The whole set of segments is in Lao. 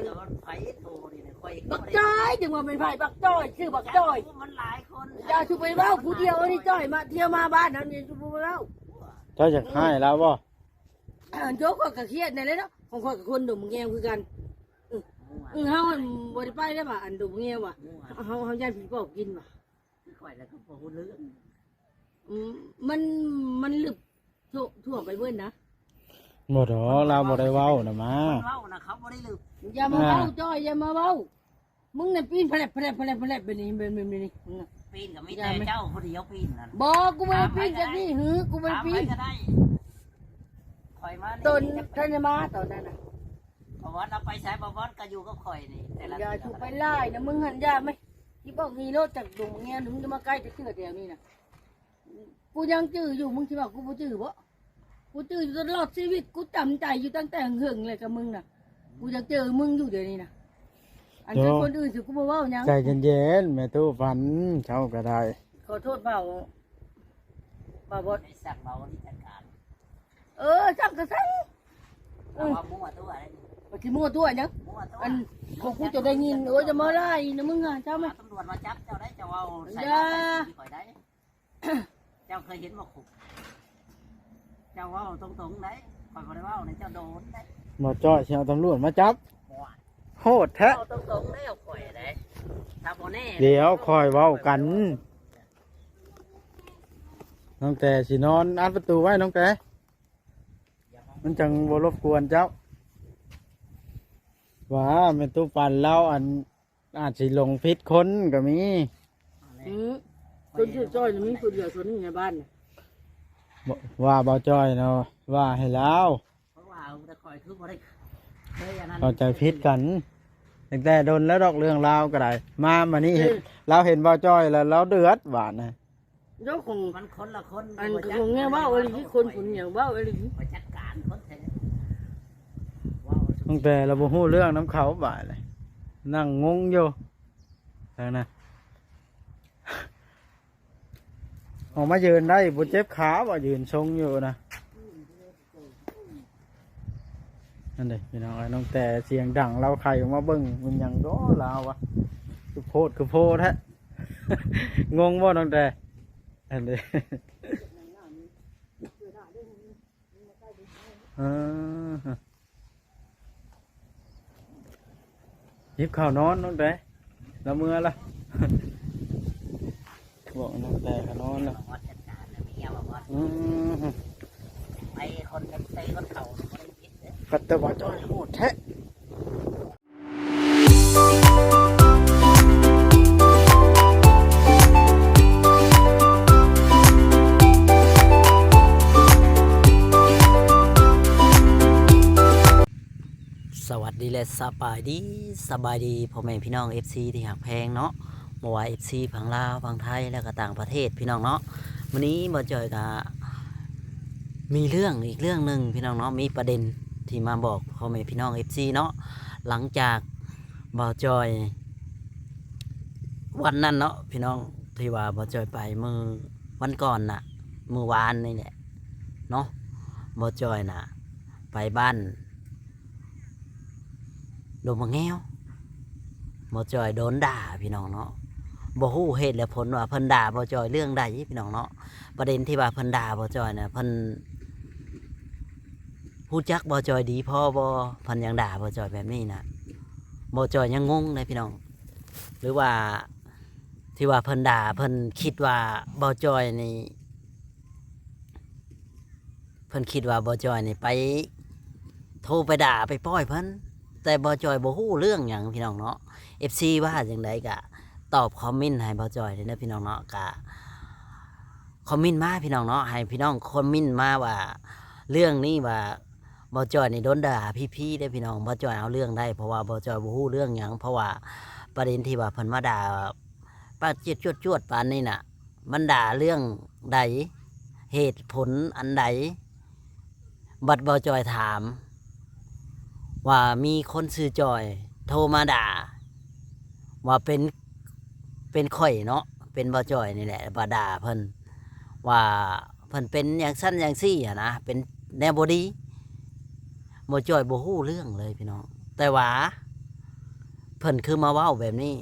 ແຕ່ວ່າໃຜໂທນີ້ນະ ຂ້ອຍ ບັກຈ້ອຍ ຈັ່ງວ່າແມ່ນໃຜ ບັກຈ້ອຍ ຊື່ບັກຈ້ອຍ ມັນຫຼາຍຄົນ ຢ່າສູ່ໄປເວົ້າຜູ້ດຽວນີ້ ຈ້ອຍມາທ່ຽວມາບ້ານເຮົານີ້ ສູ່ໄປເວົ້າ. ເຈົ້າຢາກຮ້າຍລາວບໍ່? ໂຈ ຂ້ອຍກໍຄຽດແດ່ແຫຼະເນາະ ຂອງຂ້ອຍກັບຄົນດົງແງວຄືກັນ. ອື ເຮົາບໍ່ໄດ້ໄປແລ້ວວ່າ ອັນດົງແງວວ່າ ເຮົາ ເຮົາຢ້ານຜີປອບກິນວ່າ. ຄືຂ້ອຍແລ້ວກໍບໍ່ຮູ້ເລື່ອງ ອືມ ມັນ ມັນລຶບທົ່ວ ທົ່ວໄປເບິດນະ. ບໍ່ດອກ ລາວບໍ່ໄດ້ເວົ້ານະມາ ເວົ້ານະ ເຂົາບໍ່ໄດ້ລຶບ. ຢ່າມາເວົ້າ ຈ້ອຍ ຢ່າມາເວົ້າ ມຶງນັ້ນປີນແຜລບໆໆໆແບບນີ້ ແບບນີ້ ປີນກໍມີແຕ່ເຈົ້າຜູ້ດຽວປີນນັ້ນ. ບໍ່ ກູບໍ່ໄດ້ປີນຈັກນີ້ ຫື ກູບໍ່ໄດ້ປີນ ຖາມໃຜກໍໄດ້ ຂ້ອຍມານີ້ ຕົນ ທ່ານໄດ້ມາຕອນນັ້ນນະ. ບໍ່ບອດເອົາໄປໃສ ບໍ່ບອດກໍຢູ່ກັບຂ້ອຍນີ້ ແຕ່ລະ ຢ່າ ເທື່ອ ທຸກໄປຫຼາຍນະ ມຶງຫັ້ນຢ່າໄໝ ຊິບອກນີ້ໂລດ ຈາກດົງແງວ ມຶງຈະມາໃກ້ແຕ່ເທື່ອແຖວນີ້ນະ. ກູຍັງຈື່ຢູ່ ມຶງຊິວ່າກູບໍ່ຈື່ບໍ? ກູຈື່ຢູ່ຕະຫຼອດຊີວິດ ກູຈຳໃຈຢູ່ຕັ້ງແຕ່ເຫິງໆແລ້ວກັບມຶງນະ ກູຍັງເຈີມຶງຢູ່ດຽວນີ້ນະ. ອັນ ໂດ ຄືຄົນອື່ນຊິ ກູບໍ່ເວົ້າຫຍັງ ໃຈເຢັນໆ ແມ່ຕູ້ປັນ ເຈົ້າກໍໄດ້ ຂໍໂທດເບົາ ເບົາບໍ່ ໄດ້ສັກເບົານີ້ຈັດການ. ເອີ ສັກກໍສັກ ເອີ ເອົາວ່າມົ້ວຕົວະ ວ່າຊິມົ້ວຕົວະຫຍັງ? ມົ້ວຕົວະ ອັນ ຂອງກູຈະໄດ້ຍິນ ໂອ້ຍ ຢ່າມາຫຼາຍນະມຶງອະ ເຈົ້າແມ່ ຕຳຫຼວດມາຈັບເຈົ້າໄດ້ ເຈົ້າເວົ້າໃສ່ ຢ່າ ຮ້າຍໃສ່ສີຂ້ອຍໄດ້. ເຈົ້າເຄີຍເຫັນບໍ່ຄຸກ? ເຈົ້າເວົ້າຕົງໆໄດ໋ ຂ້ອຍບໍ່ໄດ້ເວົ້າໃນເຈົ້າໂດນໄດ໋. ບໍ່ຈ້ອຍຊິເອົາຕຳຫຼວດມາຈັບ ໂຫດແທ້ ເວົ້າຕົງໆໄດ໋ ເອົາຂ້ອຍໄດ໋ ຖ້າບໍ່ແນ່ ດຽວຄ່ອຍເວົ້າກັນ. ນ້ອງແຕຊິນອນ ອັດປະຕູໄວ້ນ້ອງແຕ ມັນຈັ່ງບໍ່ລົບກວນເຈົ້າ. ວ່າແມ່ຕູ້ປັນລາວ ອັນ ອາດຊິຫຼົງຜິດຄົນກໍມີ. ອືມ ຄົນຊື່ຈ້ອຍນີ້ມີຜູ້ດຽວ ຄົນໜຶ່ງໃນບ້ານນະ ວ່າບໍ່ຈ້ອຍເນາະ ວ່າໃຫ້ລາວ ເພາະວ່າແຕ່ຂ້ອຍຄືບໍ່ໄດ້ເຄີຍອັນນັ້ນ ເຂົ້າໃຈຜິດກັນ ຕັ້ງແຕ່ດົນແລ້ວດອກ ເລື່ອງລາວກໍໄດ້ ມາມານີ້ ເອີ ເຫັນ ລາວເຫັນບໍ່ຈ້ອຍແລ້ວລາວເດືອດບາດນະ. ເຈົ້າຂອງ ມັນຄົນລະຄົນ ອັນ ບໍ່ຈັກ ຂອງແນວເວົ້າອີ່ຫຼີ ຄົນຜູ້ຫຍັງເວົ້າອີ່ຫຼີ ບໍ່ຈັດການຄົນແທ້ ເວົ້າ ຕັ້ງແຕ່ລາວບໍ່ຮູ້ເລື່ອງນຳເຂົາບາດນີ້ ນັ່ງງົງຢູ່ທາງນັ້ນ. ອອກມາຢືນໄດ້ ບໍ່ເຈັບຂາບໍ່ ຢືນຊົງຢູ່ນະ. ນັ້ນເດ້ ພີ່ນ້ອງເອີຍ ນ້ອງແຕສຽງດັງ ລາວໄຂ່ອອກມາເບິ່ງ ແມ່ນຫຍັງເນາະລາວວະ ຄືໂພດຄືໂພແທ້. ງົງບໍ່ນ້ອງແຕ? ອັນນີ້ ເອີ ຫິວເຂົ້ານອນນ້ອງແຕ ລາວເມືອລະ ບອກນ້ອງແຕກໍນອນລະ. ອືມ ໄປຄົນເປັນເຕະຄົນເຂົ້າບໍ່ໄດ້ຜິດເດ້ ປັດຕະວາຈ້ອຍໂຫດແທ້. ສະຫວັດດີ ແລະ ສະບາຍດີ ສະບາຍດີພໍ່ແມ່ພີ່ນ້ອງ ເອັຟຊີ ທີ່ຮັກແພງເນາະ ບໍ່ວ່າ ເອັຟຊີ ຝັ່ງລາວ ຝັ່ງໄທ ແລະ ກໍຕ່າງປະເທດ ພີ່ນ້ອງເນາະ. ມື້ນີ້ບ່າວຈອຍກໍມີເລື່ອງອີກເລື່ອງໜຶ່ງ ພີ່ນ້ອງເນາະ ມີປະເດັນທີ່ມາບອກພໍ່ແມ່ພີ່ນ້ອງ ເອັຟຊີ ເນາະ. ຫຼັງຈາກບ່າວຈອຍ ວັນນັ້ນເນາະພີ່ນ້ອງ ທີ່ວ່າບ່າວຈອຍໄປມື້ວັນກ່ອນນະ ມື້ວານນີ້ແຫຼະເນາະ ບ່າວຈອຍນະໄປບ້ານດົງມະແງວ ບ່າວຈອຍໂດນດ່າພີ່ນ້ອງເນາະ. ບໍ່ຮູ້ເຫດແລະຜົນວ່າເພິ່ນດ່າບ່າວຈອຍເລື່ອງໃດພີ່ນ້ອງເນາະ. ປະເດັນທີ່ວ່າເພິ່ນດ່າບ່າວຈອຍນະ ເພິ່ນ ຮູ້ຈັກບ່າວຈອຍດີພໍບໍ່? ເພິ່ນຍັງດ່າບ່າວຈອຍແບບນີ້ນະ ບ່າວຈອຍຍັງງົງເດ້ພີ່ນ້ອງ. ຫຼືວ່າທີ່ວ່າເພິ່ນດ່າ ເພິ່ນຄິດວ່າບ່າວຈອຍນີ້ ເພິ່ນຄິດວ່າບ່າວຈອຍນີ້ໄປໂທໄປດ່າໄປປ້ອຍເພິ່ນ ແຕ່ບ່າວຈອຍບໍ່ຮູ້ເລື່ອງຫຍັງພີ່ນ້ອງເນາະ. ເອັຟຊີ ວ່າຈັ່ງໃດກະຕອບຄອມເມັນໃຫ້ບ່າວຈອຍແດ່ເດີພີ່ນ້ອງເນາະ ກະ ຄອມເມັນມາພີ່ນ້ອງເນາະ ໃຫ້ພີ່ນ້ອງຄອມເມັນມາວ່າເລື່ອງນີ້ວ່າບ່າວຈອຍນີ້ໂດນດ່າພີໆເດ້ພີ່ນ້ອງ. ບ່າວຈອຍເອົາເລື່ອງໄດ້ ເພາະວ່າບ່າວຈອຍບໍ່ຮູ້ເລື່ອງຫຍັງ ເພາະວ່າປະເດັນທີ່ວ່າເພິ່ນມາດ່າປາດຈຽດຈວດໆປານນີ້ນະ ມັນດ່າເລື່ອງໃດ ເຫດຜົນອັນໃດ. ບັດບ່າວຈອຍຖາມວ່າມີຄົນຊື່ຈອຍໂທມາດ່າວ່າເປັນ ເປັນຂ້ອຍເນາະ ເປັນບ່າວຈອຍນີ້ແຫຼະ ມາດ່າເພິ່ນວ່າເພິ່ນເປັນຢ່າງຊັ້ນຢ່າງຊີ້ຫັ້ນນະ ເປັນແນວບໍ່ດີ. ບ່າວຈອຍບໍ່ຮູ້ເລື່ອງເລີຍພີ່ນ້ອງ ແຕ່ວ່າ ເພິ່ນຄືມາເວົ້າແບບນີ້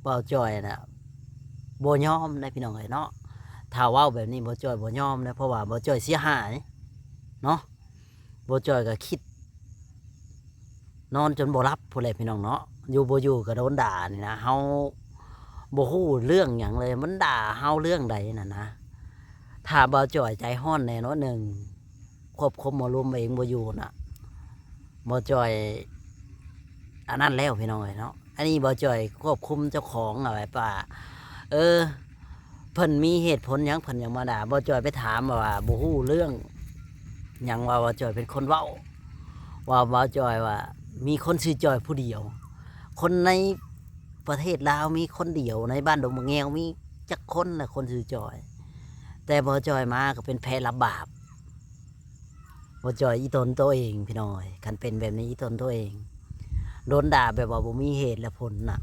ບ່າວຈ່ອຍນະບໍ່ຍອມເດ້ພີ່ນ້ອງເອີຍເນາະ. ຖ້າເວົ້າແບບນີ້ບ່າວຈ່ອຍບໍ່ຍອມເດ້ ເພາະວ່າບ່າວຈ່ອຍເສຍຫາຍເນາະ. ບ່າວຈ່ອຍກໍຄິດ ນອນຈົນບໍ່ຫຼັບພຸ້ນແຫຼະພີ່ນ້ອງເນາະ. ຢູ່ບໍ່ຢູ່ກໍໂດນດ່ານີ້ນະ ເຮົາບໍ່ຮູ້ເລື່ອງຫຍັງເລີຍ ມັນດ່າເຮົາເລື່ອງໃດນັ້ນນະ. ຖ້າບ່າວຈ່ອຍໃຈຮ້ອນແດ່ນ້ອຍໜຶ່ງ ຄວບຄຸມອາລົມເອງບໍ່ຢູ່ນະ ບ່າວຈ່ອຍອັນນັ້ນແລ້ວພີ່ນ້ອງເອີຍເນາະ. ອັນນີ້ບ່າວຈ່ອຍຄວບຄຸມເຈົ້າຂອງ ເອົາໄວ້ວ່າ ເອີ ເພິ່ນມີເຫດຜົນຫຍັງເພິ່ນຫຍັງມາດ່າ. ບ່າວຈ່ອຍໄປຖາມວ່າບໍ່ຮູ້ເລື່ອງຫຍັງ ວ່າບ່າວຈ່ອຍເປັນຄົນເວົ້າ ວ່າບ່າວຈ່ອຍວ່າມີຄົນຊື່ຈ່ອຍຜູ້ດຽວ ຄົນໃນປະເທດລາວມີຄົນດຽວ ໃນບ້ານດົງມະແງວມີຈັກຄົນລະຄົນຊື່ຈ່ອຍ. ແຕ່ບ່າວຈ່ອຍມາກໍເປັນແພະຮັບບາບ. ບໍ່ຈ່ອຍອີ່ຕົນໂຕເອງພີ່ນ້ອງເອີຍ ຄັນເປັນແບບນີ້ອີ່ຕົນໂຕເອງ ໂດນດ່າແບບວ່າບໍ່ມີເຫດແລະຜົນນະ.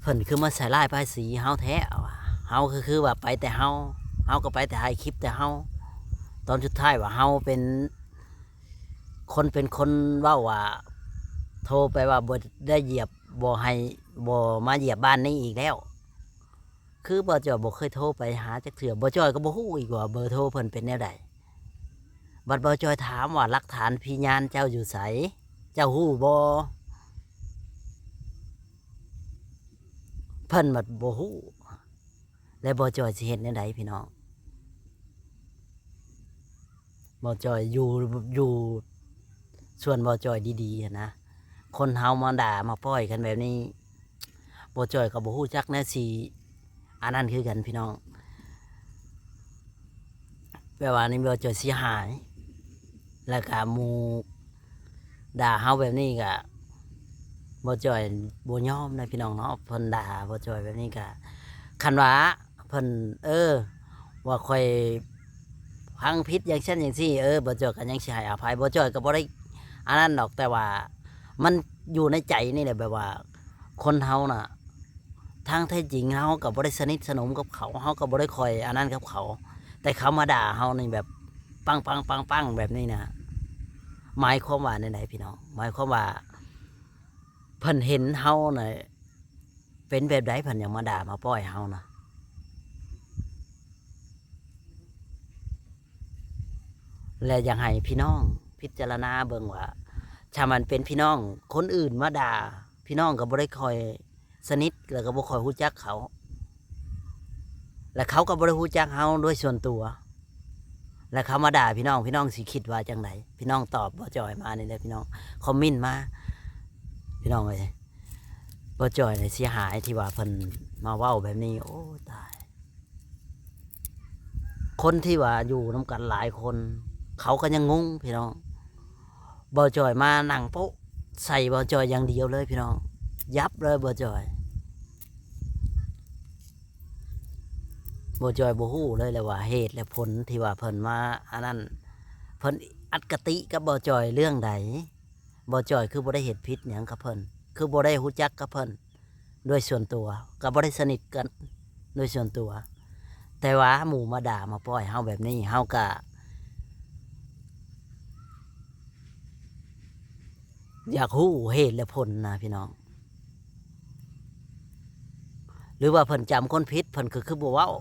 ເພິ່ນຄືມາໃສ່ຮ້າຍປ້າຍສີເຮົາແທ້ວ່າ ເຮົາກໍຄືວ່າໄປແຕ່ເຮົາ ເຮົາກໍໄປແຕ່ຖ່າຍຄລິບແຕ່ເຮົາ ຕອນສຸດທ້າຍວ່າເຮົາເປັນ ຄົນເປັນຄົນເວົ້າວ່າ ໂທໄປວ່າບໍ່ໄດ້ຢຽບ ບໍ່ໃຫ້ ບໍ່ມາຢຽບບ້ານນີ້ອີກແລ້ວ. ຄືບ່າວຈ່ອຍບໍ່ເຄີຍໂທໄປຫາຈັກເທື່ອ ບ່າວຈ່ອຍກໍບໍ່ຮູ້ອີກວ່າເບີໂທເພິ່ນເປັນແນວໃດ. ບັດບ່າວຈ່ອຍຖາມວ່າ ຫຼັກຖານພະຍານເຈົ້າຢູ່ໃສ ເຈົ້າຮູ້ບໍ່ ເພິ່ນບັດບໍ່ຮູ້ ແລ້ວບ່າວຈ່ອຍຊິເຮັດແນວໃດພີ່ນ້ອງ? ບ່າວຈ່ອຍຢູ່ ຢູ່ສ່ວນບ່າວຈ່ອຍດີໆຫັ້ນນະ ຄົນເຮົາມາດ່າມາປ້ອຍກັນແບບນີ້ ບ່າວຈ່ອຍກໍບໍ່ຮູ້ຈັກແນວຊິອັນນັ້ນຄືກັນພີ່ນ້ອງ. ແບບວ່ານີ້ບ່າວຈ່ອຍເສຍຫາຍ ແລ້ວກະໝູ່ດ່າເຮົາແບບນີ້ກະ ບ່າວຈ່ອຍບໍ່ຍອມນະພີ່ນ້ອງເນາະ. ເພິ່ນດ່າບ່າວຈ່ອຍແບບນີ້ກະ ຄັນວ່າເພິ່ນ ເອີ ວ່າຂ້ອຍຟັງຜິດຢ່າງຊັ້ນຢ່າງຊີ້ ເອີ ບ່າວຈ່ອຍກໍຍັງຊິໃຫ້ອະໄພ ບ່າວຈ່ອຍກໍບໍ່ໄດ້ອັນນັ້ນດອກ ແຕ່ວ່າມັນຢູ່ໃນໃຈນີ້ແຫຼະ ແບບວ່າຄົນເຮົານະ ທາງແທ້ຈິງເຮົາກໍບໍ່ໄດ້ສະໜິດສະໜົມກັບເຂົາ ເຮົາກໍບໍ່ໄດ້ຄ່ອຍອັນນັ້ນກັບເຂົາ ແຕ່ເຂົາມາດ່າເຮົານີ້ແບບປັງໆໆໆແບບນີ້ນະ ໝາຍຄວາມວ່າແນວໃດພີ່ນ້ອງ? ໝາຍຄວາມວ່າເພິ່ນເຫັນເຮົານະເປັນແບບໃດ ເພິ່ນຫຍັງມາດ່າມາປ້ອຍເຮົານະ? ແລະ ຢາກໃຫ້ພີ່ນ້ອງພິຈາລະນາເບິ່ງວ່າ ຖ້າມັນເປັນພີ່ນ້ອງຄົນອື່ນມາດ່າ ພີ່ນ້ອງກໍບໍ່ໄດ້ຄ່ອຍສະໜິດ ແລ້ວກໍບໍ່ຄ່ອຍຮູ້ຈັກເຂົາ ແລະ ເຂົາກໍບໍ່ໄດ້ຮູ້ຈັກເຮົາໂດຍສ່ວນຕົວ ແລະ ເຂົາມາດ່າພີ່ນ້ອງ ພີ່ນ້ອງຊິຄິດວ່າຈັ່ງໃດ? ພີ່ນ້ອງຕອບບ່າວຈ່ອຍມານີ້ເດີພີ່ນ້ອງ ຄອມເມັນມາພີ່ນ້ອງເອີຍ. ບ່າວຈ່ອຍນີ້ເສຍຫາຍທີ່ວ່າເພິ່ນມາເວົ້າແບບນີ້ ໂອ້ ຕາຍ. ຄົນທີ່ວ່າຢູ່ນຳກັນຫຼາຍຄົນ ເຂົາກໍຍັງງົງພີ່ນ້ອງ. ບ່າວຈ່ອຍມານັ່ງໂປະໃສ່ບ່າວຈ່ອຍຢ່າງດຽວເລີຍພີ່ນ້ອງ ຢັບເລີຍບ່າວຈ່ອຍ. ບ່າວຈ່ອຍບໍ່ຮູ້ເລີຍແຫຼະວ່າເຫດແລະຜົນທີ່ວ່າເພິ່ນມາອັນນັ້ນ ເພິ່ນອະຄະຕິກັບບ່າວຈ່ອຍເລື່ອງໃດ? ບ່າວຈ່ອຍຄືບໍ່ໄດ້ເຮັດຜິດຫຍັງກັບເພິ່ນ? ຄືບໍ່ໄດ້ຮູ້ຈັກກັບເພິ່ນໂດຍສ່ວນຕົວ? ກໍບໍ່ໄດ້ສະໜິດກັນໂດຍສ່ວນຕົວ ແຕ່ວ່າໝູ່ມາດ່າມາປ້ອຍເຮົາແບບນີ້ ເຮົາກະຢາກຮູ້ເຫດແລະຜົນນະພີ່ນ້ອງ. ຫຼືວ່າເພິ່ນຈຳຄົນຜິດ ເພິ່ນກໍຄືບໍ່ເວົ້າ?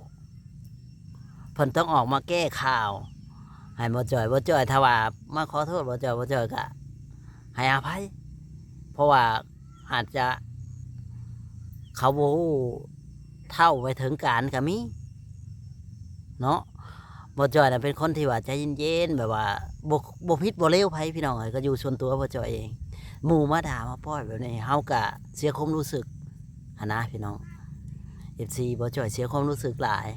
ເພິ່ນຕ້ອງອອກມາແກ້ຂ່າວໃຫ້ບ່າວຈ່ອຍ. ບ່າວຈ່ອຍ ຖ້າວ່າມາຂໍໂທດບ່າວຈ່ອຍ ບ່າວຈ່ອຍກະໃຫ້ອະໄພ ເພາະວ່າອາດຈະເຂົາບໍ່ຮູ້ເທົ່າໄປເຖິງການກະມີເນາະ. ບ່າວຈ່ອຍນະເປັນຄົນທີ່ວ່າໃຈເຢັນໆ ແບບວ່າບໍ່ ບໍ່ຜິດບໍ່ເລວໃຜພີ່ນ້ອງເອີຍ ກໍຢູ່ສ່ວນຕົວບ່າວຈ່ອຍເອງ. ໝູ່ມາດ່າມາປ້ອຍແບບນີ້ ເຮົາກະເສຍຄວາມຮູ້ສຶກຫັ້ນນະພີ່ນ້ອງ. ເອັຟຊີ ບ່າວຈ່ອຍເສຍຄວາມຮູ້ສຶກຫຼາຍ.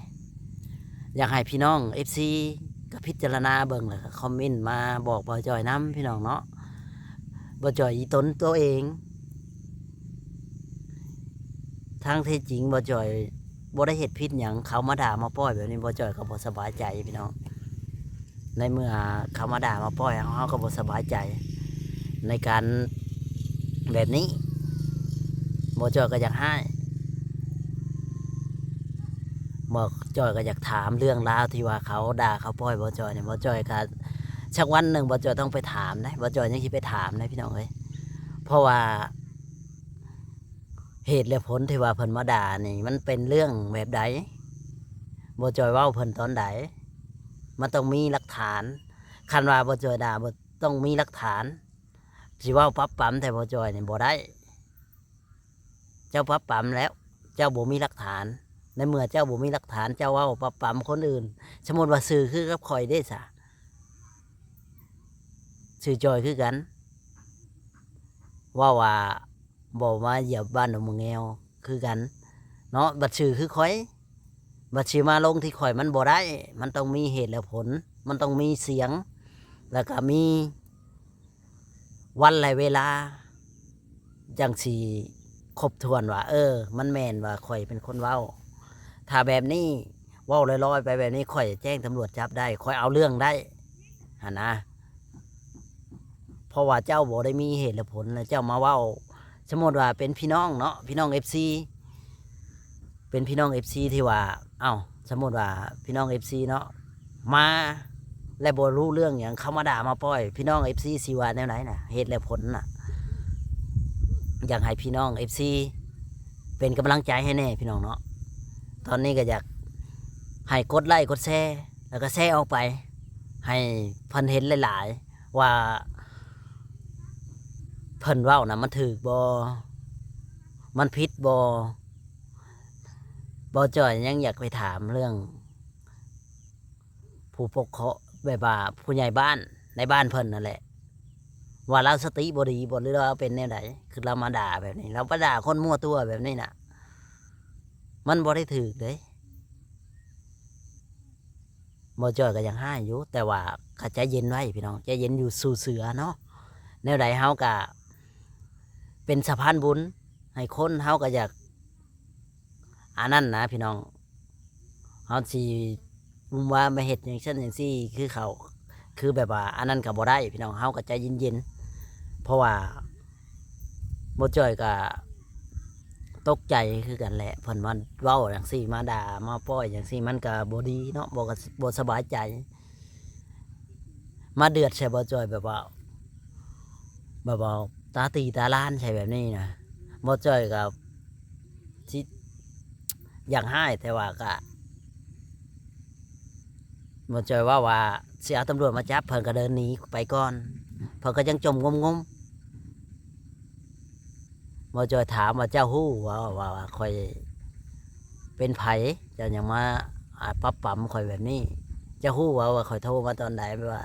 ຢາກໃຫ້ພີ່ນ້ອງເອັຟຊີກໍພິຈາລະນາເບິ່ງ ແລ້ວກໍຄອມເມັນມາບອກບ່າວຈ່ອຍນຳພີ່ນ້ອງເນາະ. ບ່າວຈ່ອຍອີ່ຕົນໂຕເອງ ທາງແທ້ຈິງບ່າວຈ່ອຍບໍ່ໄດ້ເຮັດຜິດຫຍັງ ເຂົາມາດ່າມາປ້ອຍແບບນີ້ ບ່າວຈ່ອຍກໍບໍ່ສະບາຍໃຈພີ່ນ້ອງ. ໃນເມື່ອເຂົາມາດ່າມາປ້ອຍເຮົາ ເຮົາກໍບໍ່ສະບາຍໃຈໃນການແບບນີ້. ບ່າວຈ່ອຍກໍຢາກຮ້າຍ ບ່າວຈ່ອຍກໍຢາກຖາມເລື່ອງລາວທີ່ວ່າເຂົາດ່າເຂົາປ້ອຍບ່າວຈ່ອຍນີ້. ບ່າວຈ່ອຍກໍ ສັກວັນໜຶ່ງບ່າວຈ່ອຍຕ້ອງໄປຖາມເດ້ ບ່າວຈ່ອຍຍັງຊິໄປຖາມເດ້ພີ່ນ້ອງເອີຍ. ເພາະວ່າ ເຫດແລະຜົນທີ່ວ່າເພິ່ນມາດ່ານີ້ ມັນເປັນເລື່ອງແບບໃດ? ບໍ່ຈ່ອຍເວົ້າເພິ່ນຕອນໃດ? ມັນຕ້ອງມີຫຼັກຖານ. ຄັນວ່າບໍ່ຈ່ອຍດ່າ ບໍ່ຕ້ອງມີຫຼັກຖານ ຊິເວົ້າປັບປຳແຕ່ບໍ່ຈ່ອຍນີ້ບໍ່ໄດ້. ເຈົ້າປັບປຳແລ້ວ ເຈົ້າບໍ່ມີຫຼັກຖານ. ໃນເມື່ອເຈົ້າບໍ່ມີຫຼັກຖານ ເຈົ້າເວົ້າປັບປຳຄົນອື່ນ. ສົມມຸດວ່າຊື່ຄືກັບຂ້ອຍເດ້ຊະ ຊື່ຈ່ອຍຄືກັນ ເວົ້າວ່າບໍ່ມາຢຽບບ້ານດອກມ່ວງແງວຄືກັນເນາະ. ບັດຊື່ຄືຂ້ອຍ ບັດຊິມາລົງທີ່ຂ້ອຍ ມັນບໍ່ໄດ້. ມັນຕ້ອງມີເຫດແລະຜົນ ມັນຕ້ອງມີສຽງ ແລ້ວກະມີວັນ ແລະ ເວລາ ຈັ່ງຊິຄົບຖ້ວນວ່າ ເອີ ມັນແມ່ນວ່າຂ້ອຍເປັນຄົນເວົ້າ. ຖ້າແບບນີ້ເວົ້າລອຍໆໄປແບບນີ້ ຂ້ອຍແຈ້ງຕຳຫຼວດຈັບໄດ້ ຂ້ອຍເອົາເລື່ອງໄດ້ຫັ້ນນະ. ເພາະວ່າເຈົ້າບໍ່ໄດ້ມີເຫດແລະຜົນ ແລ້ວເຈົ້າມາເວົ້າ. ສົມມຸດວ່າເປັນພີ່ນ້ອງເນາະ ພີ່ນ້ອງເອັຟຊີ ເປັນພີ່ນ້ອງເອັຟຊີທີ່ວ່າ ເອົ້າ ສົມມຸດວ່າພີ່ນ້ອງເອັຟຊີເນາະ ມາແລ້ວບໍ່ຮູ້ເລື່ອງຫຍັງ ເຂົາມາດ່າມາປ້ອຍ ພີ່ນ້ອງເອັຟຊີຊິວ່າແນວໃດນະ? ເຫດແລະຜົນນະ ຢາກໃຫ້ພີ່ນ້ອງເອັຟຊີເປັນກຳລັງໃຈໃຫ້ແດ່ພີ່ນ້ອງເນາະ. ຕອນນີ້ກໍຢາກໃຫ້ກົດໄລ້ກົດແຊ ແລ້ວກໍແຊອອກໄປ ໃຫ້ເພິ່ນເຫັນຫຼາຍໆ ວ່າເພິ່ນເວົ້ານະ ມັນຖືກບໍ່? ມັນຜິດບໍ່? ບໍ່ຈ່ອຍຍັງຢາກໄປຖາມເລື່ອງຜູ້ປົກຄອງ ແບບວ່າຜູ້ໃຫຍ່ບ້ານໃນບ້ານເພິ່ນນັ້ນແຫຼະ ວ່າລາວສະຕິບໍ່ດີບໍ່ ຫຼືລາວເປັນແນວໃດ? ຄືລາວມາດ່າແບບນີ້ ລາວມາດ່າຄົນມົ້ວຕົວແບບນີ້ນະ ມັນບໍ່ໄດ້ຖືກເດ້. ບໍ່ຈ່ອຍກໍຢາກຮ້າຍຢູ່ ແຕ່ວ່າກໍໃຈເຢັນໄວ້ພີ່ນ້ອງ ໃຈເຢັນຢູ່ ສູ້ເສືອເນາະ. ແນວໃດເຮົາກໍເປັນສະພານບຸນໃຫ້ຄົນ ເຮົາກໍຢາກ ອັນນັ້ນນະພີ່ນ້ອງ ເຮົາຊິອຸມວ່າມາເຮັດຫຍັງຊັ້ນຫຍັງຊີ້ ຄືເຂົາ ຄືແບບວ່າອັນນັ້ນກໍບໍ່ໄດ້ພີ່ນ້ອງ. ເຮົາກໍໃຈເຢັນໆ ເພາະວ່າບໍ່ຈ່ອຍກໍຕົກໃຈຄືກັນແຫຼະ ເພິ່ນມາເວົ້າຈັ່ງຊີ້ ມາດ່າ ມາປ້ອຍຈັ່ງຊີ້ ມັນກໍບໍ່ດີເນາະ ບໍ່ ບໍ່ສະບາຍໃຈ. ມາເດືອດໃສ່ບໍ່ຈ່ອຍແບບວ່າ ແບບວ່າຕາຕີຕາລ້ານໃສ່ແບບນີ້ນະ ບໍ່ຈ່ອຍກໍຊິຢາກຮ້າຍ ແຕ່ວ່າກະ ບໍ່ຈ່ອຍເວົ້າວ່າຊິເອົາຕຳຫຼວດມາຈັບ ເພິ່ນກໍເດີນໜີໄປກ່ອນ ເພິ່ນກໍຍັງຈົ່ມງົມໆ. ບໍ່ຈ່ອຍຖາມວ່າ ເຈົ້າຮູ້ບໍ່ວ່າ ວ່າຂ້ອຍເປັນໃຜ? ເຈົ້າຫຍັງມາ ອາ ປັບປຳຂ້ອຍແບບນີ້? ເຈົ້າຮູ້ບໍ່ວ່າຂ້ອຍໂທມາຕອນໃດ? ແບບວ່າ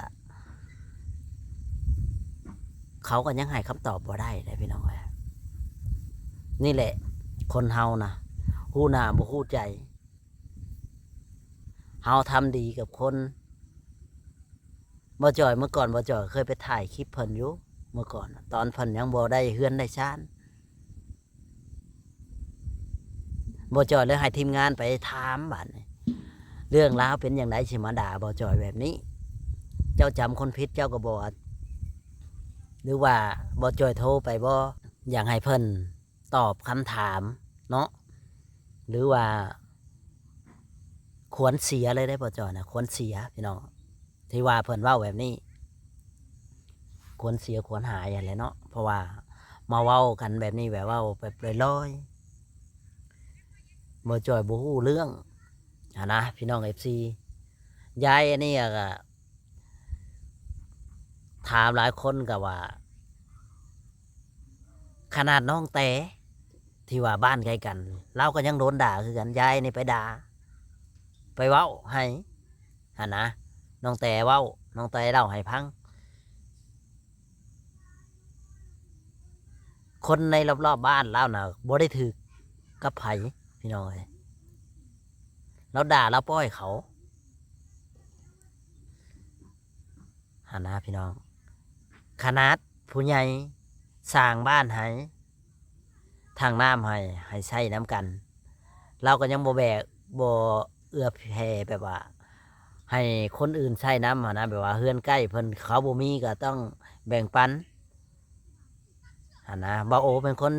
ເຂົາກໍຍັງໃຫ້ຄຳຕອບບໍ່ໄດ້ເດ້ພີ່ນ້ອງເອີຍ. ນີ້ແຫຼະ ຄົນເຮົານະ ຮູ້ໜ້າບໍ່ຮູ້ໃຈ. ເຮົາທຳດີກັບຄົນ ບໍ່ຈ່ອຍ ເມື່ອກ່ອນບໍ່ຈ່ອຍເຄີຍໄປຖ່າຍຄລິບເພິ່ນຢູ່ ເມື່ອກ່ອນ ຕອນເພິ່ນຍັງບໍ່ໄດ້ເຮືອນໄດ້ຊານ ບໍ່ຈ່ອຍເລີຍໃຫ້ທີມງານໄປຖາມ ບາດນີ້ເລື່ອງລາວເປັນຫຍັງໃດ ຊິມາດ່າບໍ່ຈ່ອຍແບບນີ້? ເຈົ້າຈຳຄົນຜິດເຈົ້າກໍບໍ່ ຫຼືວ່າບໍ່ຈ່ອຍໂທໄປບໍ່? ຢາກໃຫ້ເພິ່ນຕອບຄຳຖາມເນາະ ຫຼືວ່າ ຄວນເສຍເລີຍເດ້ບໍ່ຈ່ອຍນະ ຄວນເສຍພີ່ນ້ອງ ທີ່ວ່າເພິ່ນເວົ້າແບບນີ້ ຄວນເສຍຄວນຫາຍຫັ້ນແຫຼະເນາະ. ເພາະວ່າມາເວົ້າກັນແບບນີ້ ແບບເວົ້າແບບລອຍໆ ບໍ່ຈ່ອຍບໍ່ຮູ້ເລື່ອງຫັ້ນນະ ພີ່ນ້ອງເອັຟຊີ. ຍາຍອັນນີ້ກໍຖາມຫຼາຍຄົນກໍວ່າ ຂະໜາດນ້ອງແຕທີ່ວ່າບ້ານໃກ້ກັນ ລາວກໍຍັງໂດນດ່າຄືກັນ ຍາຍນີ້ໄປດ່າ ໄປເວົ້າໃຫ້ຫັ້ນນະ ນ້ອງແຕເວົ້າ ນ້ອງແຕເລົ່າໃຫ້ຟັງ. ຄົນໃນລອບໆບ້ານລາວນະ ບໍ່ໄດ້ຖືກກັບໃຜພີ່ນ້ອງເອີຍ ລາວດ່າລາວປ້ອຍເຂົາ ຫັ້ນນະພີ່ນ້ອງ. ຂະໜາດຜູ້ໃຫຍ່ສ້າງບ້ານໃຫ້ ຖັງນ້ຳໃຫ້ ໃຫ້ໃຊ້ນຳກັນ ລາວກໍຍັງບໍ່ແບກ ບໍ່ເອື້ອແຜ່ແບບວ່າໃຫ້ຄົນອື່ນໃຊ້ນຳຫັ້ນນະ ແບບວ່າເຮືອນໃກ້ເພິ່ນເຂົາບໍ່ມີກໍຕ້ອງແບ່ງປັນຫັ້ນນະ. ບ່າວໂອເປັນຄົນ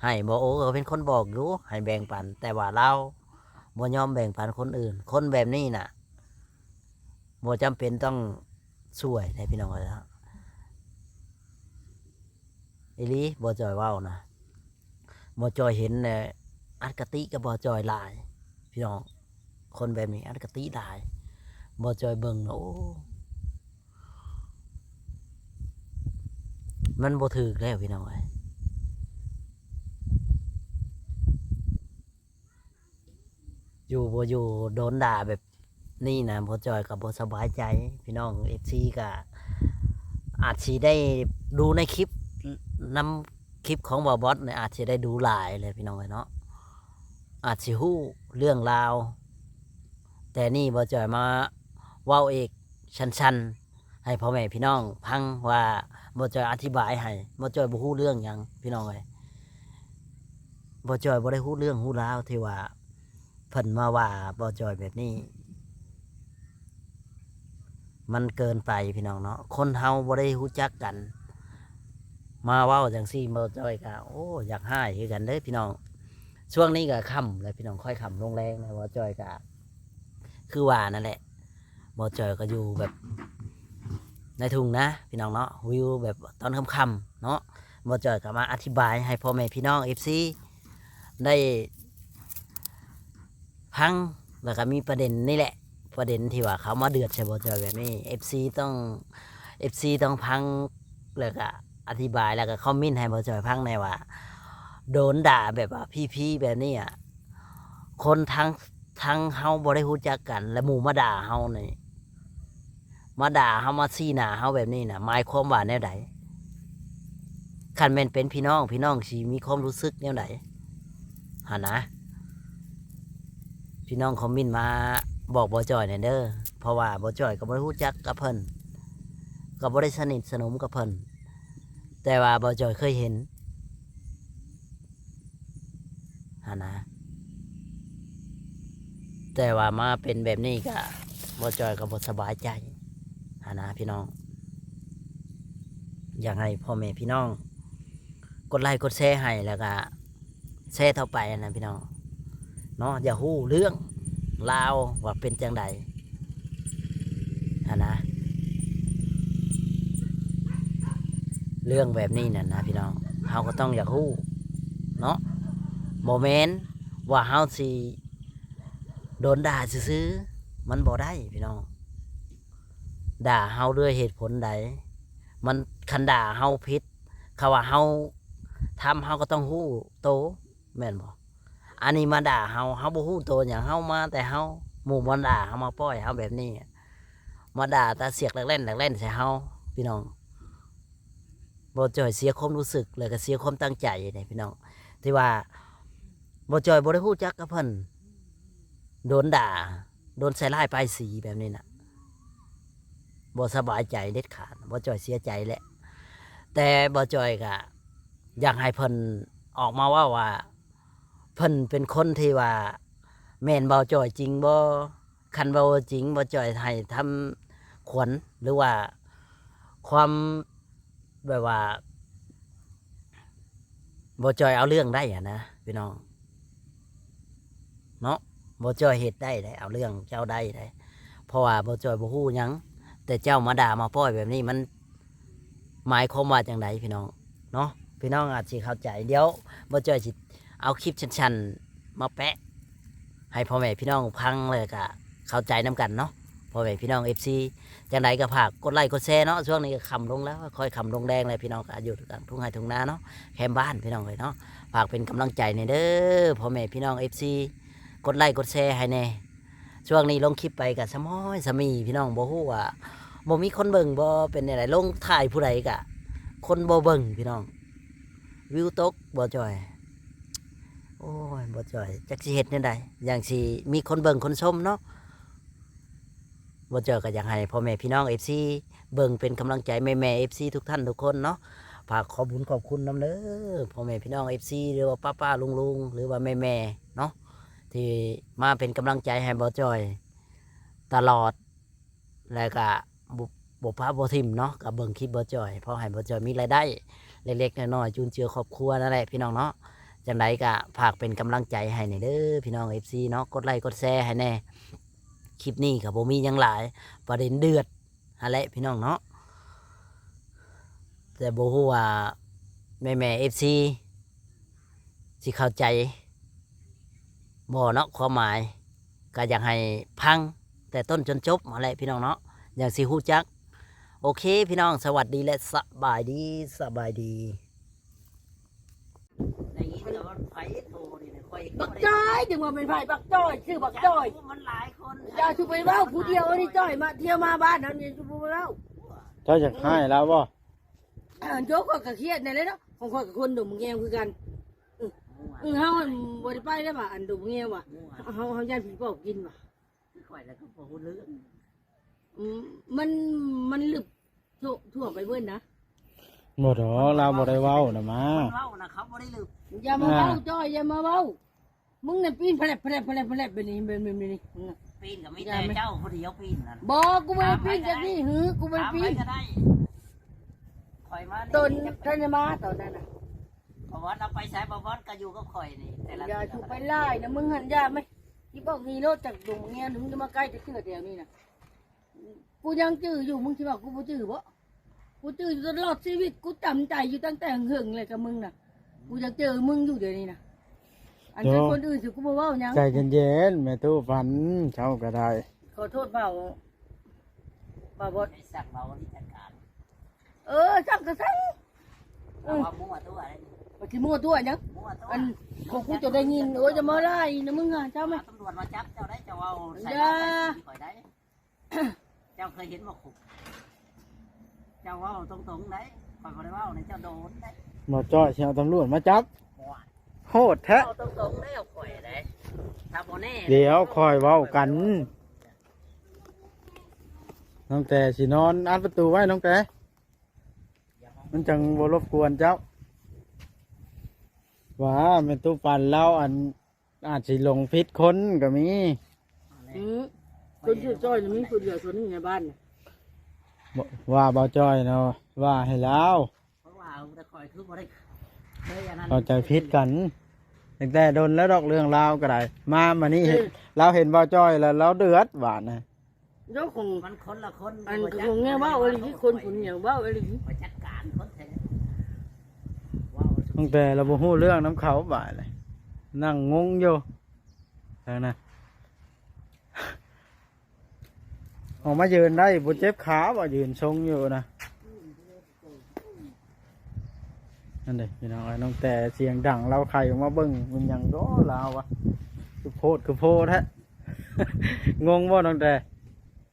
ໃຫ້ ບ່າວໂອກໍເປັນຄົນບອກຢູ່ໃຫ້ແບ່ງປັນ ແຕ່ວ່າລາວບໍ່ຍອມແບ່ງປັນຄົນອື່ນ. ຄົນແບບນີ້ນະ ບໍ່ຈຳເປັນຕ້ອງຊ່ວຍໃດພີ່ນ້ອງເອີຍ. ອີ່ຫຼີ ບໍ່ຈ່ອຍເວົ້ານະ ບໍ່ຈ່ອຍເຫັນແລ້ວ ອະຄະຕິກັບບໍ່ຈ່ອຍຫຼາຍພີ່ນ້ອງ. ຄົນແບບນີ້ອະຄະຕິຫຼາຍ. ບໍ່ຈ່ອຍເບິ່ງ ໂອ້ ມັນບໍ່ຖືກແລ້ວພີ່ນ້ອງເອີຍ. ຢູ່ບໍ່ຢູ່ ໂດນດ່າແບບນີ້ນະ ບໍ່ຈ່ອຍກໍບໍ່ສະບາຍໃຈ. ພີ່ນ້ອງເອັຟຊີກໍອາດຊິໄດ້ດູໃນຄລິບ ນຳຄລິບຂອງບ່າວບອດນີ້ ອາດຊິໄດ້ດູຫຼາຍແຫຼະພີ່ນ້ອງເອີຍເນາະ, ອາດຊິຮູ້ເລື່ອງລາວ. ແຕ່ນີ້ບ່າວຈ່ອຍມາເວົ້າເອກ ສັ້ນໆ ໃຫ້ພໍ່ແມ່ພີ່ນ້ອງຟັງວ່າ ບ່າວຈ່ອຍອະທິບາຍໃຫ້ ບ່າວຈ່ອຍບໍ່ຮູ້ເລື່ອງຫຍັງພີ່ນ້ອງເອີຍ. ບ່າວຈ່ອຍບໍ່ໄດ້ຮູ້ເລື່ອງຮູ້ລາວທີ່ວ່າເພິ່ນມາວ່າບ່າວຈ່ອຍແບບນີ້ ມັນເກີນໄປພີ່ນ້ອງເນາະ. ຄົນເຮົາບໍ່ໄດ້ຮູ້ຈັກກັນ ມາເວົ້າຈັ່ງຊີ້ ບ່າວຈ່ອຍກໍ ໂອ້ ຢາກຮ້າຍຄືກັນເດີ້ພີ່ນ້ອງ. ຊ່ວງນີ້ກໍຄ່ຳແລ້ວພີ່ນ້ອງ ຄ່ອຍຄ່ຳລົງແລງແລ້ວ. ບ່າວຈ່ອຍກໍຄືວ່ານັ້ນແຫຼະ ບ່າວຈ່ອຍກໍຢູ່ແບບໃນທົ່ງນາພີ່ນ້ອງເນາະ, ວິວແບບຕອນຄ່ຳໆເນາະ. ບ່າວຈ່ອຍກໍມາອະທິບາຍໃຫ້ພໍ່ແມ່ພີ່ນ້ອງເອັຟຊີໄດ້ຟັງ ແລ້ວກໍມີປະເດັນນີ້ແຫຼະ ປະເດັນທີ່ວ່າເຂົາມາເດືອດໃສ່ບ່າວຈ່ອຍແບບນີ້ ເອັຟຊີຕ້ອງ ເອັຟຊີຕ້ອງຟັງ ແລ້ວກໍອະທິບາຍ ແລ້ວກໍຄອມເມັນໃຫ້ບ່າວຈ່ອຍຟັງແດ່ວ່າ ໂດນດ່າແບບວ່າພີໆແບບນີ້ອະ ຄົນທັງ ທັງເຮົາບໍ່ໄດ້ຮູ້ຈັກກັນ ແລະ ໝູ່ມາດ່າເຮົານີ້ ມາດ່າເຮົາ ມາຊີ້ໜ້າເຮົາແບບນີ້ນະ ໝາຍຄວາມວ່າແນວໃດ? ຄັນແມ່ນເປັນພີ່ນ້ອງ ພີ່ນ້ອງຊິມີຄວາມຮູ້ສຶກແນວໃດຫັ້ນນະ? ພີ່ນ້ອງຄອມເມັນມາບອກບ່າວຈ່ອຍແດ່ເດີ້ ເພາະວ່າບ່າວຈ່ອຍກໍບໍ່ໄດ້ຮູ້ຈັກກັບເພິ່ນ ກໍບໍ່ໄດ້ສະໜິດສະໜົມກັບເພິ່ນ ແຕ່ວ່າບ່າວຈ່ອຍເຄີຍເຫັນ ຫັ້ນນະ. ແຕ່ວ່າມາເປັນແບບນີ້ກະ ບ່າວຈ່ອຍກໍບໍ່ສະບາຍໃຈຫັ້ນນະພີ່ນ້ອງ. ຢາກໃຫ້ພໍ່ແມ່ພີ່ນ້ອງກົດໄລກົດແຊໃຫ້ ແລ້ວກະແຊຕໍ່ໄປຫັ້ນນະພີ່ນ້ອງເນາະ, ຢາກຮູ້ເລື່ອງລາວວ່າເປັນຈັ່ງໃດ. ຫັ້ນນະ ເລື່ອງແບບນີ້ນັ້ນນະພີ່ນ້ອງ ເຮົາກໍຕ້ອງຢາກຮູ້ເນາະ, ບໍ່ແມ່ນວ່າເຮົາຊິໂດນດ່າຊື່ໆ ມັນບໍ່ໄດ້ພີ່ນ້ອງ. ດ່າເຮົາດ້ວຍເຫດຜົນໃດ? ມັນ ຄັນດ່າເຮົາຜິດ ເຂົາວ່າເຮົາທຳ ເຮົາກໍຕ້ອງຮູ້ໂຕ ແມ່ນບໍ່? ອັນນີ້ມາດ່າເຮົາ ເຮົາບໍ່ຮູ້ໂຕຫຍັງ ເຮົາມາແຕ່ເຮົາ ໝູ່ມາດ່າເຮົາ ມາປ້ອຍເຮົາແບບນີ້ ມາດ່າຕາສຽກແຫຼກແລ່ນແຫຼກແລ່ນໃສ່ເຮົາ ພີ່ນ້ອງ. ບໍ່ຈ່ອຍເສຍຄວາມຮູ້ສຶກ ແລ້ວກໍເສຍຄວາມຕັ້ງໃຈເດ້ພີ່ນ້ອງ ທີ່ວ່າບໍ່ຈ່ອຍບໍ່ໄດ້ຮູ້ຈັກກັບເພິ່ນ ໂດນດ່າ ໂດນໃສ່ຮ້າຍປ້າຍສີແບບນີ້ນະ ບໍ່ສະບາຍໃຈເດັດຂາດ ບໍ່ຈ່ອຍເສຍໃຈແຫຼະ. ແຕ່ບໍ່ຈ່ອຍກະຢາກໃຫ້ເພິ່ນອອກມາເວົ້າວ່າ ເພິ່ນເປັນຄົນທີ່ວ່າ ແມ່ນບໍ່ຈ່ອຍຈິງບໍ່? ຄັນເວົ້າຈິງ ບໍ່ຈ່ອຍໃຫ້ທຳຂວັນ ຫຼືວ່າຄວາມແບບວ່າ ບໍ່ຈ່ອຍເອົາເລື່ອງໄດ້ຫັ້ນນະພີ່ນ້ອງເນາະ, ບໍ່ຈ່ອຍເຮັດໄດ້ເດ້ ເອົາເລື່ອງເຈົ້າໄດ້ເດ້ ເພາະວ່າບໍ່ຈ່ອຍບໍ່ຮູ້ຫຍັງ ແຕ່ເຈົ້າມາດ່າມາປ້ອຍແບບນີ້ ມັນໝາຍຄວາມວ່າຈັ່ງໃດພີ່ນ້ອງເນາະ? ພີ່ນ້ອງອາດຊິເຂົ້າໃຈ ດຽວບໍ່ຈ່ອຍຊິເອົາຄລິບສັ້ນໆມາແປະ ໃຫ້ພໍ່ແມ່ພີ່ນ້ອງຟັງ ແລ້ວກະເຂົ້າໃຈນຳກັນເນາະ ພໍ່ແມ່ພີ່ນ້ອງເອັຟຊີ. ຈັ່ງໃດກໍຝາກກົດໄລກົດແຊເນາະ, ຊ່ວງນີ້ກໍຄ່ຳລົງແລ້ວ ຄ່ອຍຄ່ຳລົງແດງແລ້ວ ພີ່ນ້ອງກໍຢູ່ກາງທົ່ງໄຮ່ທົ່ງນາເນາະ ແຄມບ້ານ ພີ່ນ້ອງເອີຍເນາະ. ຝາກເປັນກຳລັງໃຈແດ່ເດີ້ ພໍ່ແມ່ພີ່ນ້ອງເອັຟຊີ ກົດໄລກົດແຊໃຫ້ແດ່. ຊ່ວງນີ້ລົງຄລິບໄປກໍສະໝອຍສະໝີ ພີ່ນ້ອງ ບໍ່ຮູ້ວ່າບໍ່ມີຄົນເບິ່ງບໍ່ ເປັນແນວໃດ ລົງຖ່າຍຜູ້ໃດກໍຄົນບໍ່ເບິ່ງ ພີ່ນ້ອງ. ວິວຕົກ ບໍ່ຈ່ອຍ ໂອ້ຍ ບໍ່ຈ່ອຍຈັກຊິເຮັດແນວໃດ ຢ່າງຊິມີຄົນເບິ່ງຄົນຊົມເນາະ. ບໍ່ຈ່ອຍກໍຢາກໃຫ້ພໍ່ແມ່ພີ່ນ້ອງເອັຟຊີເບິ່ງເປັນກຳລັງໃຈ ແມ່ໆເອັຟຊີທຸກທ່ານທຸກຄົນເນາະ. ຝາກຂອບບຸນຂອບຄຸນນຳເດີ້ ພໍ່ແມ່ພີ່ນ້ອງເອັຟຊີ ຫຼືວ່າປ້າໆລຸງໆ ຫຼືວ່າແມ່ໆເນາະ ທີ່ມາເປັນກຳລັງໃຈໃຫ້ບໍ່ຈ່ອຍຕະຫຼອດ ແລ້ວກະບໍ່ ບໍ່ປະບໍ່ຖິ້ມເນາະ, ກະເບິ່ງຄລິບບໍ່ຈ່ອຍ ເພາະໃຫ້ບໍ່ຈ່ອຍມີລາຍໄດ້ເລັກໆນ້ອຍໆ ຈຸນເຈືອຄອບຄົວນັ້ນແຫຼະ ພີ່ນ້ອງເນາະ. ຈັ່ງໃດກະຝາກເປັນກຳລັງໃຈໃຫ້ແດ່ເດີ້ ພີ່ນ້ອງເອັຟຊີເນາະ, ກົດໄລກົດແຊໃຫ້ແດ່. ຄລິບນີ້ກະບໍ່ມີຫຍັງຫຼາຍ ປະເດັນເດືອດຫັ້ນແຫຼະ ພີ່ນ້ອງເນາະ. ແຕ່ບໍ່ຮູ້ວ່າແມ່ໆເອັຟຊີ ຊິເຂົ້າໃຈບໍ່ເນາະ ຄວາມໝາຍ ກໍຢາກໃຫ້ຟັງແຕ່ຕົ້ນຈົນຈົບຫັ້ນແຫຼະພີ່ນ້ອງເນາະ ຈັ່ງຊິຮູ້ຈັກ. ໂອເຄພີ່ນ້ອງ ສະຫວັດດີ ແລະ ສະບາຍດີ ສະບາຍດີ. ໄດ້ຍິນແຕ່ວ່າໃຜໂທນີ້ນະ ຂ້ອຍ ບັກຈ້ອຍ ຈຶ່ງວ່າແມ່ນໃຜ ບັກຈ້ອຍ ຊື່ບັກຈ້ອຍ ມັນຫຼາຍຄົນ ຢ່າສູ່ໄປເວົ້າຜູ້ດຽວນີ້ ຈ້ອຍມາທ່ຽວມາບ້ານເຮົານີ້ ສູ່ໄປເວົ້າ. ເຈົ້າຢາກຮ້າຍລາວບໍ່? ໂຈກ ຂ້ອຍກໍຄຽດແນ່ແຫຼະເນາະ ຂອງຂ້ອຍກໍຄົນດົງແງວຄືກັນ. ອື ເຮົາບໍ່ໄດ້ໄປໄດ້ວ່າ ອັນດົງແງວວ່າ ເຮົາ ເຮົາຢ້ານຜີປອບກິນວ່າ ຄືຂ້ອຍແລ້ວກໍບໍ່ຮູ້ເລື່ອງ. ອືມ ມັນ ມັນລຶບທົ່ວ ທົ່ວໄປເບິດນະ. ບໍ່ດອກ ລາວບໍ່ໄດ້ເວົ້ານະມາ ເວົ້ານະ ເຂົາບໍ່ໄດ້ລຶບ. ຢ່າມາເວົ້າ ອ່າ ຈ້ອຍ ຢ່າມາເວົ້າ. ມຶງນັ້ນປີ້ນແຜລັບໆໆໆແບບນີ້ ແບບນີ້ ມຶງນະ ປີ້ນກໍມີແຕ່ເຈົ້າຜູ້ດຽວປີ້ນນັ້ນ. ບໍ່ ກູບໍ່ໄດ້ປີ້ນຈັກນີ້ຫື ກູບໍ່ໄດ້ປີ້ນ. ຂ້ອຍມານີ້ ຕົນ ທ່ານມາຕອນນັ້ນນະ ບໍ່ວ່າເຮົາໄປໃສ ບໍ່ວ່າກໍຢູ່ກັບຂ້ອຍນີ້ ແຕ່ລະ ຢ່າສູ່ໄປຫຼາຍນະ ມຶງຫັ້ນຢ່າ ຊິບອກນີ້ໂລດ ຈັກດົງແງວ ມຶງຈະມາໃກ້ຈັກເທື່ອແຖວນີ້ນະ. ກູຍັງຈື່ຢູ່ ມຶງຊິວ່າກູບໍ່ຈື່ບໍ? ກູຈື່ຢູ່ຕະຫຼອດຊີວິດ ກູຈຳໃຈຢູ່ຕັ້ງແຕ່ເຫິງແລ້ວກັບມຶງນະ ກູຍັງເຈີມຶງຢູ່ດຽວນີ້ນະ. ອັນ ໂອ້ ຄົນອື່ນຊິ ກູບໍ່ເວົ້າຫຍັງ. ໃຈເຢັນໆ ແມ່ຕູ້ປັນ ເຈົ້າກໍໄດ້. ຂໍໂທດເວົ້າ ເວົ້າບໍ່ ໄດ້ສັ່ງເວົ້າ ນີ້ຈັດການ. ເອີ ສັ່ງກໍສັ່ງ ເອົາວ່າມົ້ວຕົວະ ວ່າຊິມົ້ວຕົວະຫຍັງ? ມົ້ວຕົວະ ອັນຂອງກູຈະໄດ້ຍິນ. ໂອ້ຍ ຢ່າມາຫຼາຍນະມຶງນະ ເຈົ້າແມ່ ຕຳຫຼວດມາຈັບເຈົ້າໄດ້ ເຈົ້າເວົ້າໃສ່ ຢ່າ ຮ້າຍໃສ່ຊີວິດຂ້ອຍໄດ້. ເຈົ້າເຄີຍເຫັນບໍ່ຄຸກ? ເຈົ້າເວົ້າຕົງໆໄດ໋ ຂ້ອຍບໍ່ໄດ້ເວົ້າໃນເຈົ້າໂດນໄດ໋. ບໍ່ຈ້ອຍຊິເອົາຕຳຫຼວດມາຈັບ ໂຫດແທ້ ເວົ້າຕົງໆໄດ໋ ເອົາຂ້ອຍໄດ໋ ຖ້າບໍ່ແນ່ ດຽວຄ່ອຍເວົ້າກັນ. ນ້ອງແຕຊິນອນ ອັດປະຕູໄວ້ນ້ອງແຕ ມັນຈັ່ງບໍ່ລົບກວນເຈົ້າ. ວ່າແມ່ຕູ້ປັນລາວ ອັນ ອາດຊິຫຼົງຜິດຄົນກໍມີ. ອືມ ຄົນຊື່ຈ້ອຍນີ້ມີຜູ້ດຽວເທົ່ານີ້ໃນບ້ານນະ. ວ່າບໍ່ຈ້ອຍເນາະ ວ່າໃຫ້ລາວ ເຂົ້າໃຈຜິດກັນ ຕັ້ງແຕ່ດົນແລ້ວດອກ ເລື່ອງລາວກໍໄດ້ ມາ ມານີ້ ເອີ ເຫັນ ລາວເຫັນບໍ່ຈ້ອຍແລ້ວລາວເດືອດບາດນະ. ເຈົ້າຂອງ ມັນຄົນລະຄົນ ອັນຂອງແນວເວົ້າອີ່ຫຼີ ຄົນຜູ້ດຽວເວົ້າອີ່ຫຼີ ຂ້ອຍຈັດການຄົນແທ້ ເວົ້າ ຕັ້ງແຕ່ລາວບໍ່ຮູ້ເລື່ອງນຳເຂົາບາດນີ້ ນັ່ງງົງຢູ່ທາງນັ້ນ. ອອກມາຢືນໄດ້ ບໍ່ເຈັບຂາບໍ່ ຢືນຊົງຢູ່ນະ. ນັ້ນເດ້ພີ່ນ້ອງເອີຍ ນ້ອງແຕສຽງດັງ ລາວໄຄອອກມາເບິ່ງ ແມ່ນຫຍັງເນາະລາວວະ ຄືໂພດຄືໂພແທ້. ງົງບໍ່ນ້ອງແຕ?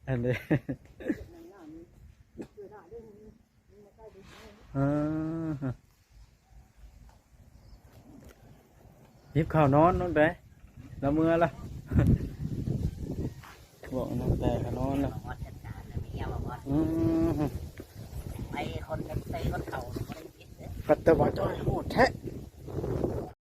ອັນນີ້ ເອີ ຫິບເຂົ້ານອນ ນ້ອງແຕ ລະເມືອລະ ບອກນ້ອງແຕກໍນອນລະ. ອືມ ໄປຄົນເຕັມເຕຄົນເຂົ້າບໍ່ໄດ້ຜິດເດ້. ປັດຕະບາຈ້ອຍໂຫດແທ້.